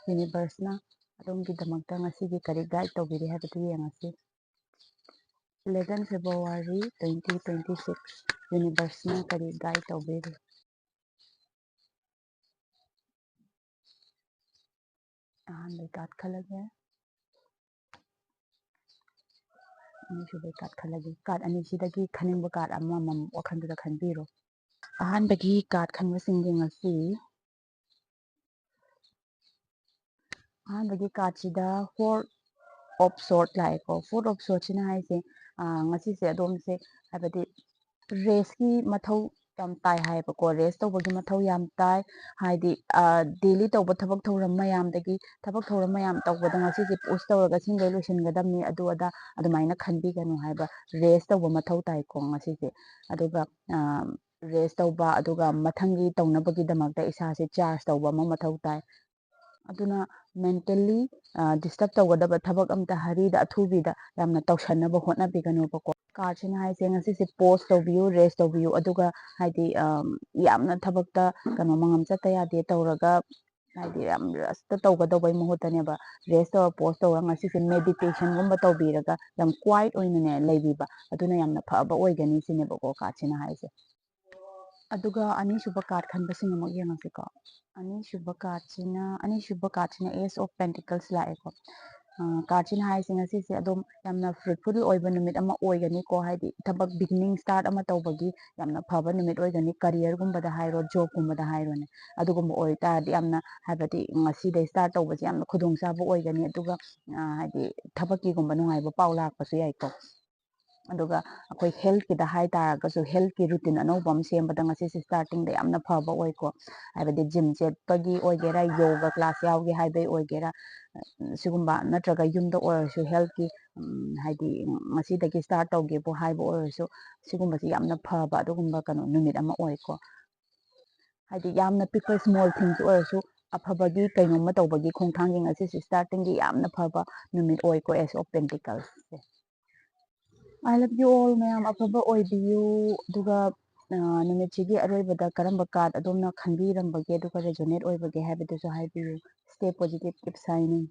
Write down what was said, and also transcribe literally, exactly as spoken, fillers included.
ꯌꯨꯅꯤꯚꯔꯁꯅ ꯑꯗꯣꯝꯒꯤꯗꯃꯛꯇ ꯉꯁꯤꯒꯤ ꯀꯔꯤ ꯒꯥꯏꯗ ꯇꯧꯕꯤꯔꯤ ꯍꯥꯏꯕꯗꯨ ꯌꯦꯡꯉꯁꯤ꯫ Eleven February twenty twenty six, ꯌꯨꯅꯤꯚꯔꯁꯅ ꯀꯔꯤ ꯒꯥꯏꯗ ꯇꯧꯕꯤꯔꯤ? ꯑꯍꯥꯟꯕ ꯀꯥꯔꯗ ꯈꯜꯂꯒꯦ꯫ ꯑꯅꯤꯁꯨꯕ ꯀꯥꯔꯗ ꯈꯜꯂꯒꯦ꯫ ꯀꯥꯔꯗ ꯑꯅꯤꯁꯤꯗꯒꯤ ꯈꯟꯅꯤꯡꯕ ꯀꯥꯔꯗ ꯑꯃꯃꯝ ꯋꯥꯈꯜꯗꯨꯗ ꯈꯟꯕꯤꯔꯣ꯫ ꯑꯍꯥꯟꯕꯒꯤ ꯀꯥꯔꯗ ꯈꯟꯕꯁꯤꯡꯒꯤ ꯉꯁꯤ ꯑꯍꯥꯟꯕꯒꯤ ꯀꯥꯔꯗꯁꯤꯗ Four of Swords ꯂꯥꯛꯑꯦꯀꯣ꯫ Four of Swordsꯁꯤꯅ ꯍꯥꯏꯁꯦ, ꯑꯥ, ꯉꯁꯤꯁꯦ ꯑꯗꯣꯝꯁꯦ, ꯍꯥꯏꯕꯗꯤ, ꯔꯦꯁꯀꯤ ꯃꯊꯧ ꯌꯥꯝ ꯇꯥꯏ ꯍꯥꯏꯌꯦꯕꯀꯣ꯫ ꯔꯦꯁ ꯇꯧꯕꯒꯤ ꯃꯊꯧ ꯌꯥꯝ ꯇꯥꯏ꯫ ꯍꯥꯏꯗꯤ, ꯑꯥ, ꯗꯦꯂꯤ ꯇꯧꯕ ꯊꯕꯛ ꯊꯧꯔꯝ ꯃꯌꯥꯝꯗꯒꯤ, ꯊꯕꯛ ꯊꯧꯔꯝ ꯃꯌꯥꯝ ꯇꯧꯕꯗ ꯉꯁꯤꯁꯦ ꯄꯣꯁ ꯇꯧꯔꯒ ꯁꯤꯡꯈꯩ ꯂꯣꯏꯁꯤꯟꯒꯗꯕꯅꯤ, ꯑꯗꯨ ꯑꯗꯥ ꯑꯗꯨꯃꯥꯏꯅ ꯈꯟꯕꯤꯒꯅꯨ ꯍꯥꯏꯕ꯫ ꯔꯦꯁ ꯇꯧꯕ ꯃꯊꯧ ꯇꯥꯏꯀꯣ ꯉꯁꯤꯁꯦ꯫ ꯑꯗꯨꯒ, ꯑꯥ, ꯔꯦꯁ ꯇꯧꯕ, ꯑꯗꯨꯒ ꯃꯊꯪꯒꯤ ꯇꯧꯅꯕꯒꯤꯗꯃꯛꯇ ꯏꯁꯥꯁꯦ ꯆꯥꯔꯖ ꯇꯧꯕ ꯑꯃ ꯃꯊꯧ ꯇꯥꯏ꯫ ꯑꯗꯨꯅ ꯃꯦꯟꯇꯦꯜꯂꯤ ꯗꯤꯁꯇꯔꯕ ꯇꯧꯒꯗꯕ ꯊꯕꯛ ꯑꯝꯇ ꯍꯔꯤꯗ ꯑꯊꯨꯕꯤꯗ ꯌꯥꯝꯅ ꯇꯧꯁꯟꯅꯕ ꯍꯣꯠꯅꯕꯤꯒꯅꯨꯕꯀꯣ꯫ ꯀꯥꯔꯗꯁꯤꯅ ꯍꯥꯏꯁꯦ ꯉꯁꯤꯁꯦ ꯄꯣꯁ ꯇꯧꯕꯤꯌꯨ, ꯔꯦꯁ ꯇꯧꯕꯤꯌꯨ, ꯑꯗꯨꯒ ꯍꯥꯏꯗꯤ, ꯑꯝ, ꯌꯥꯝꯅ ꯊꯕꯛꯇ ꯀꯩꯅꯣ ꯃꯉꯝ ꯆꯠꯇ ꯌꯥꯗꯦ ꯇꯧꯔꯒ, ꯍꯥꯏꯗꯤ ꯌꯥꯝ ꯔꯁꯇ ꯇꯧꯒꯗꯧꯕꯩ ꯃꯍꯨꯠꯇꯅꯦꯕ, ꯔꯦꯁ ꯇꯧꯔ ꯄꯣꯁ ꯇꯧꯔ ꯉꯁꯤꯁꯦ ꯃꯦꯗꯤꯇꯦꯁꯟꯒꯨꯝꯕ ꯇꯧꯕꯤꯔꯒ ꯌꯥꯝ ꯀ꯭ꯋꯥꯏꯠ ꯑꯣꯏꯅꯅꯦ ꯂꯩꯕꯤꯕ, ꯑꯗꯨꯅ ꯌꯥꯝꯅ ꯐꯕ ꯑꯣꯏꯒꯅꯤ ꯁꯤꯅꯦꯕꯀꯣ ꯀꯥꯔꯗꯁꯤꯅ ꯍꯥꯏꯁꯦ꯫ ꯑꯗꯨꯒ ꯑꯅꯤꯁꯨꯕ ꯀꯥꯔꯗ ꯈꯟꯕꯁꯤꯡ ꯑꯃꯨꯛ ꯌꯦꯡꯉꯁꯤꯀꯣ꯫ ꯑꯅꯤꯁꯨꯕ ꯀꯥꯔꯗꯁꯤꯅ, ꯑꯅꯤꯁꯨꯕ ꯀꯥꯔꯗꯁꯤꯅ Ace of Pentacles ꯂꯥꯛꯑꯦꯀꯣ꯫ ꯑ, ꯀꯥꯔꯗꯁꯤꯅ ꯍꯥꯏꯁꯦ ꯉꯁꯤꯁꯦ ꯑꯗꯨꯝ ꯌꯥꯝꯅ ꯐ꯭ꯔꯨꯠꯐꯨꯜ ꯑꯣꯏꯕ ꯅꯨꯃꯤꯠ ꯑꯃ ꯑꯣꯏꯒꯅꯤꯀꯣ, ꯍꯥꯏꯗꯤ ꯊꯕꯛ ꯕꯤꯒꯤꯅꯤꯡ ꯁ꯭ꯇꯥꯔꯠ ꯑꯃ ꯇꯧꯕꯒꯤ ꯌꯥꯝꯅ ꯐꯕ ꯅꯨꯃꯤꯠ ꯑꯣꯏꯒꯅꯤ꯫ ꯀꯔꯤꯌꯔꯒꯨꯝꯕꯗ ꯍꯥꯏꯔꯣ, ꯖꯣꯕꯀꯨꯝꯕꯗ ꯍꯥꯏꯔꯣꯅꯦ, ꯑꯗꯨꯒꯨꯝꯕ ꯑꯣꯏꯇꯥꯔꯗꯤ ꯌꯥꯝꯅ, ꯍꯥꯏꯕꯗꯤ ꯉꯁꯤꯗꯩ ꯁ꯭ꯇꯥꯔꯠ ꯇꯧꯕꯁꯦ ꯌꯥꯝꯅ ꯈꯨꯗꯣꯡꯆꯥꯕ ꯑꯣꯏꯒꯅꯤ꯫ ꯑꯗꯨꯒ, ꯑ, ꯍꯥꯏꯗꯤ ꯊꯕꯛꯀꯤꯒꯨꯝꯕ ꯅꯨꯡꯉꯥꯏꯕ ꯄꯥꯎ ꯂꯥꯛꯄꯁꯨ ꯌꯥꯏꯀꯣ꯫ ꯑꯗꯨꯒ ꯑꯩꯈꯣꯏ ꯍꯦꯜꯠꯀꯤꯗ ꯍꯥꯏ ꯇꯥꯔꯒꯁꯨ, ꯍꯦꯜꯠꯀꯤ ꯔꯨꯇꯤꯟ ꯑꯅꯧꯕ ꯑꯃ ꯁꯦꯝꯕꯗ ꯉꯁꯤꯁꯦ ꯁ꯭ꯇꯥꯔꯇꯤꯡꯗ ꯌꯥꯝꯅ ꯐꯕ ꯑꯣꯏꯀꯣ꯫ ꯍꯥꯏꯕꯗꯤ ꯖꯤꯝ ꯆꯠꯄꯒꯤ ꯑꯣꯏꯒꯦꯔꯥ, ꯌꯣꯒꯥ ꯀ꯭ꯂꯥꯁ ꯌꯥꯎꯒꯦ ꯍꯥꯏꯕꯩ ꯑꯣꯏꯒꯦꯔꯥ, ꯁꯤꯒꯨꯝꯕ, ꯅꯠꯇ꯭ꯔꯒ ꯌꯨꯝꯗ ꯑꯣꯏꯔꯁꯨ ꯍꯦꯜꯠꯀꯤ, ꯎꯝ, ꯍꯥꯏꯗꯤ ꯉꯁꯤꯗꯒꯤ ꯁ꯭ꯇꯥꯔꯠ ꯇꯧꯒꯦꯕꯨ ꯍꯥꯏꯕ ꯑꯣꯏꯔꯁꯨ, ꯁꯤꯒꯨꯝꯕꯁꯤ ꯌꯥꯝꯅ ꯐꯕ ꯑꯗꯨꯒꯨꯝꯕ ꯀꯩꯅꯣ ꯅꯨꯃꯤꯠ ꯑꯃ ꯑꯣꯏꯀꯣ꯫ ꯍꯥꯏꯗꯤ ꯌꯥꯝꯅ ꯄꯤꯛꯄ ꯁ꯭ꯃꯣꯜ ꯊꯤꯡꯁ ꯑꯣꯏꯔꯁꯨ ꯑꯐꯕꯒꯤ ꯀꯩꯅꯣꯝꯃ ꯇꯧꯕꯒꯤ ꯈꯣꯡꯊꯥꯡꯁꯤꯡ ꯑꯁꯤꯁꯨ ꯁ꯭ꯇꯥꯔꯇꯤꯡꯒꯤ ꯌꯥꯝꯅ ꯐꯕ ꯅꯨꯃꯤꯠ ꯑꯣꯏꯀꯣ, Ace of Pentaclesꯁꯦ꯫ I love you all ꯃꯌꯥꯝ, ꯑꯐꯕ ꯑꯣꯏꯕꯤꯌꯨ꯫ ꯑꯗꯨꯒ ꯑ, ꯅꯨꯃꯤꯠꯁꯤꯒꯤ ꯑꯔꯣꯏꯕꯗ ꯀꯔꯝꯕ card ꯑꯗꯣꯝꯅ ꯈꯟꯕꯤꯔꯝꯕꯒꯦ, ꯑꯗꯨꯒ resonate ꯑꯣꯏꯕꯒꯦ ꯍꯥꯏꯕꯗꯨꯁꯨ ꯍꯥꯏꯕꯤꯌꯨ꯫ Stay positive, keep shining.